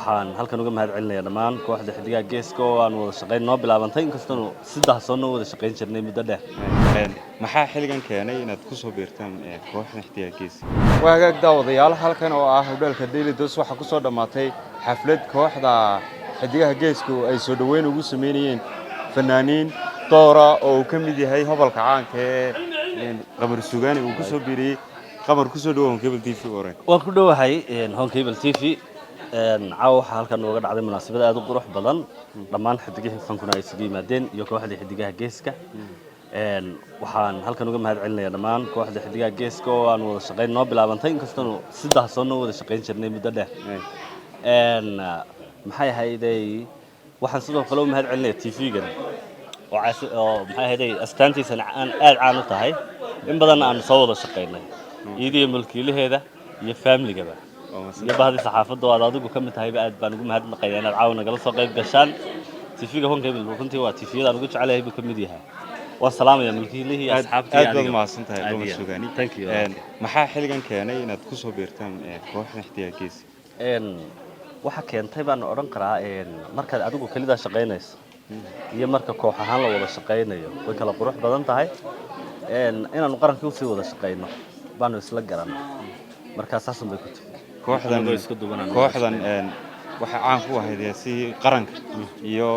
Waxaan halkan uga mahad celinayaa dhammaan kooxda Xidigaha Geeska oo aan wada shaqayn noo bilaabantay, inkastoonu si daahsoon noo wada shaqayn jirnay muddo dheer. Maxaa xilligan keenay inaad ku soo biirtaan kooxda Xidigaha Geeska? Waa hagaag, daawadayaal. Halkan oo ah hodheelka Daily Dos waxaa ku soo dhammaatay xaflad kooxda Xidigaha Geesku ay soo dhoweyn ugu sameynayeen fanaaniin doora oo uu ka mid yahay hobolka caanka ee Qamar Suugaani uu ku soo biiriyey. Qamar, kusoo dhawow Cable TV hore. Waan ku dhowahay Horn Cable TV. Caawa waxaa halkan nooga dhacday munaasabad aad u qurux badan, dhammaan xidigihii fankuna ay isugu yimaadeen iyo kooxdii Xidigaha Geeska. Waxaan halkan uga mahad celinayaa dhammaan kooxda Xidigaha Geeska oo aan wada shaqayn noo bilaabantay, inkastoonu si daahsoon noo wada shaqayn jirnay muddo dheer. Maxay ahayday, waxaan sidoo kale u mahad celinaya TV-gan oo oo maxay ahayday astaantiisana aan aad caan u tahay, in badanna aanu soo wada shaqaynay, iyadiyo mulkiilaheeda iyo family-gaba iyo bahdii saxaafadda oo aad adigu ka mid tahayba. Aad baan ugu mahadnaqayaa inaad caawa nagala soo qayb gashaan. TV-ga Horn Cable runtii waa TV-yada aan ugu jecelahay buu ka mid yahay. Waan salaamaya mulkiilihii iyo asxaabtii. Aad baad mahadsan tahay, Qamar Suugaani. Thank you. Maxaa xilligan keenay inaad ku soo biirtaan kooxda Xidigaha Geeska? Waxa keentay baan odhan karaa, markaad adigu kelidaa shaqaynayso iyo marka koox ahaan la wada shaqaynayo way kala qurux badan tahay. Inaanu qarankii usii wada shaqayno baanu isla garanay, markaa saasun bay ku timi. Kooxdan Anagoo isku duuban aan wada kooxdan shaqayno. Waxay caan ku ahayd heesihii qaranka iyo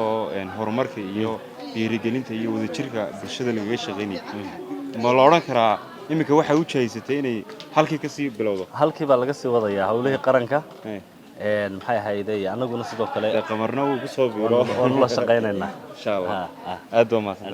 horumarka iyo dhiirigelinta iyo wadajirka bulshada lagaga shaqaynayay. Ma la odhan karaa iminka waxay u jahaysatay inay halkii kasii bilowdo? Halkii baa laga sii wadayaa howlihii qaranka. Maxay ahayday, annaguna sidoo kale Dee Qamarna uu kusoo biiro. Waanu la shaqaynaynaa. Insha Allah. Ha, ha. Aad baa mahadsan.